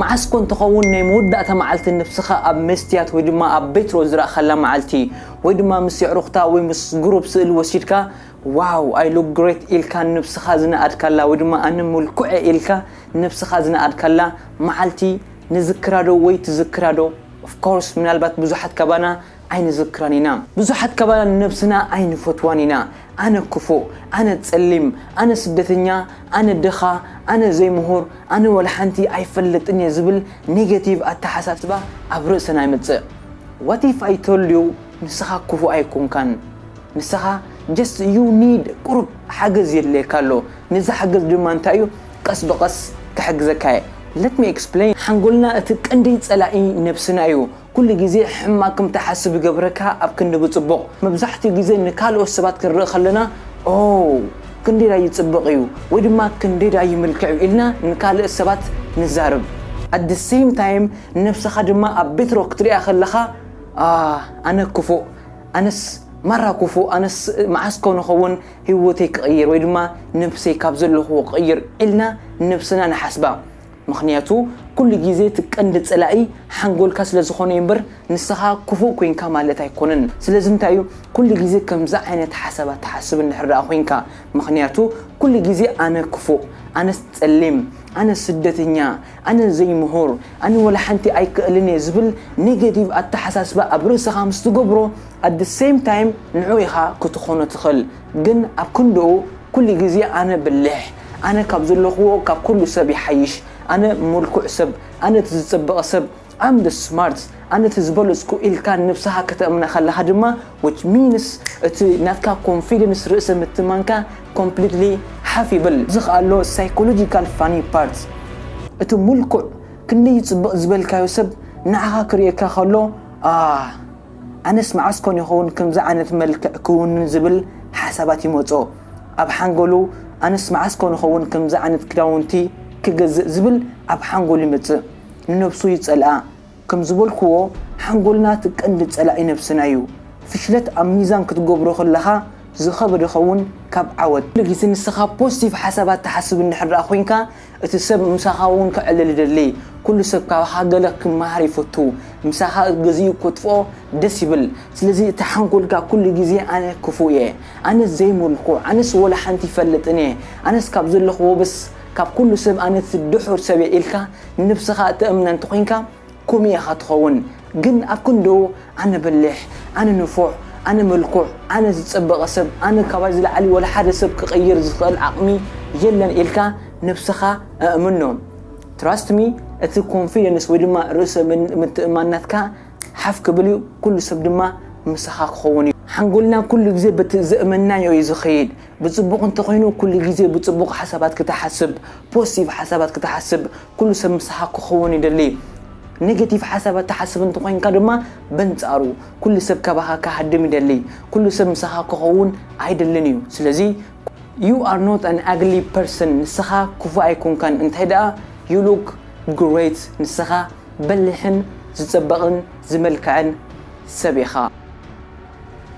መዓስ ኮን ትኸውን ናይ መወዳእታ መዓልቲ ንብስኻ ኣብ መስትያት ወይ ድማ ኣብ ቤትሮ ዝረእኻላ መዓልቲ? ወይ ድማ ምስ የዕሩኽታ ወይ ምስ ግሩፕ ስእሊ ወሲድካ፣ ዋው፣ I look great ኢልካ ንብስኻ ዝነኣድካላ ወይ ድማ ኣነ ምልኩዕ ኢልካ ንብስኻ ዝነኣድካላ መዓልቲ ንዝክራዶ ወይ ትዝክራዶ? Of course ምናልባት ብዙሓት ካባና ኣይንዝክራን ኢና። ብዙሓት ካባና ንነብስና ኣይንፈትዋን ኢና። ኣነ ክፉእ፣ ኣነ ጸሊም፣ ኣነ ስደተኛ፣ ኣነ ድኻ፣ ኣነ ዘይምሁር፣ ኣነ ወላ ሓንቲ ኣይፈልጥን እየ ዝብል ኔጌቲቭ ኣተሓሳስባ ኣብ ርእስና ይመጽእ። What if I told you ንስኻ ክፉእ ኣይኮንካን? ንስኻ just you need ቁሩብ ሓገዝ የድልየካ ኣሎ። ነዚ ሓገዝ ድማ እንታይ እዩ? ቀስ ብቐስ ክሕግዘካ እየ። Let me explain። ሓንጎልና እቲ ቀንዲ ጸላኢ ነብስና እዩ። ኩሉ ግዜ ሕማቅ ከም ትሓስብ ይገብረካ ኣብ ክንዲ ብጽቡቕ። መብዛሕትኡ ግዜ ንካልኦት ሰባት ክንርኢ ከለና ኦ ክንደይ ዳዩ ጽቡቕ እዩ ወይ ድማ ክንደይ ዳዩ ምልክዕ እዩ ኢልና ንካልእ ሰባት ንዛርብ። At the same time ንነብስኻ ድማ ኣብ ቤትሮ ክትሪኣ ከለኻ ኣነ ክፉእ፣ ኣነስ ማራ ክፉእ፣ ኣነስ መዓስ ኮን ኸውን ህይወተይ ክቕይር ወይ ድማ ነብሰይ ካብ ዘለኹዎ ክቕይር ኢልና ንነብስና ንሓስባ። ምኽንያቱ ኩሉ ግዜ እቲ ቀንዲ ጸላኢ ሓንጎልካ ስለ ዝኾነ እምበር ንስኻ ክፉእ ኮይንካ ማለት ኣይኮነን። ስለዚ እንታይ እዩ ኩሉ ግዜ ከምዚ ዓይነት ሓሳባት ትሓስብ እንድሕር ደኣ ኮይንካ? ምኽንያቱ ኩሉ ግዜ ኣነ ክፉእ፣ ኣነ ጸሊም፣ ኣነ ስደተኛ፣ ኣነ ዘይምሁር፣ ኣነ ወላ ሓንቲ ኣይክእልን እየ ዝብል ኔጌቲቭ ኣተሓሳስባ ኣብ ርእስኻ ምስ ትገብሮ at the same time ንዑ ኢኻ ክትኾኖ ትኽእል። ግን ኣብ ክንድኡ ኩሉ ግዜ ኣነ ብልሕ፣ ኣነ ካብ ዘለኽዎ ካብ ኩሉ ሰብ ይሓይሽ፣ ኣነ ምልኩዕ ሰብ፣ ኣነ እቲ ዝጸበቐ ሰብ፣ I'm the smart፣ ኣነ እቲ ዝበለጽኩ ኢልካ ንብስኻ ከተእምና ከለኻ ድማ which means እቲ ናትካ ኮንፊደንስ ርእሰ ምትማንካ ኮምፕሊትሊ ሓፍ ይብል። እዚ ከኣ ኣሎ ሳይኮሎጂካል ፋኒ ፓርት። እቲ ምልኩዕ ክንደይ ጽቡቕ ዝበልካዮ ሰብ ንዓኻ ክርእየካ ከሎ ኣ ኣነስ መዓስ ኮን ይኸውን ከምዚ ዓይነት መልክዕ ክውንን ዝብል ሓሳባት ይመጾ። ኣብ ሓንጎሉ ኣነስ መዓስ ኮን ይኸውን ከምዚ ዓይነት ክዳውንቲ ክገዝእ ዝብል ኣብ ሓንጎሉ ይመጽእ። ንነብሱ ይጸልኣ። ከም ዝበልክዎ ሓንጎልና እቲ ቀንዲ ጸላኢ ነብስና እዩ። ፍሽለት ኣብ ሚዛን ክትገብሮ ከለኻ ዝኸበደ ኸውን ካብ ዓወት። ኩሉ ግዜ ንስኻ ፖዚቲቭ ሓሳባት ትሓስብ እንድሕር ደኣ ኮይንካ እቲ ሰብ ምሳኻ እውን ክዕልል ይደሊ። ኩሉ ሰብ ካባኻ ገለ ክመሃር ይፈቱ። ምሳኻ ገዚኡ ከጥፍኦ ደስ ይብል። ስለዚ እቲ ሓንጎልካ ኩሉ ግዜ ኣነ ክፉእ እየ፣ ኣነ ዘይምልኩዕ፣ ኣነስ ወላ ሓንቲ ይፈልጥን እየ፣ ኣነስ ካብ ዘለኽዎ በስ ካብ ኩሉ ሰብ ኣነ እቲ ድሑር ሰብ እየ ኢልካ ንነብስኻ እተእምና እንተኾይንካ ከምኡ ኢኻ ትኸውን። ግን ኣብ ክንድኡ ኣነ በሊሕ፣ ኣነ ንፉዕ፣ ኣነ ምልኩዕ፣ ኣነ ዝጸበቐ ሰብ፣ ኣነ ካባይ ዝለዓሊ ወላ ሓደ ሰብ ክቕይር ዝኽእል ዓቕሚ የለን ኢልካ ነብስኻ ኣእምኖ። Trust me፣ እቲ ኮንፊደንስ ወይ ድማ ርእሰ ምን- ምትእማን ናትካ ሓፍ ክብል እዩ። ኩሉ ሰብ ድማ ምሳኻ ክኸውን እዩ። ሓንጎልና ኩሉ ግዜ በቲ ዘእመናዮ እዩ ዝኸይድ። ብጽቡቕ እንተኾይኑ ኩሉ ግዜ ብጽቡቕ ሓሳባት ክትሓስብ፣ ፖዚቲቭ ሓሳባት ክትሓስብ ኩሉ ሰብ ምሳኻ ክኸውን ይደሊ። ኔጌቲቭ ሓሳባት ትሓስብ እንተኾይንካ ድማ በንጻሩ ኩሉ ሰብ ካባኻ ክሃድም ይደሊ። ኩሉ ሰብ ምሳኻ ክኸውን ኣይደልን እዩ። ስለዚ you are not an ugly person፣ ንስኻ ክፉእ ኣይኮንካን። እንታይ ደኣ you look great፣ ንስኻ በሊሕን ዝጸበቕን ዝመልክዕን ሰብ ኢኻ።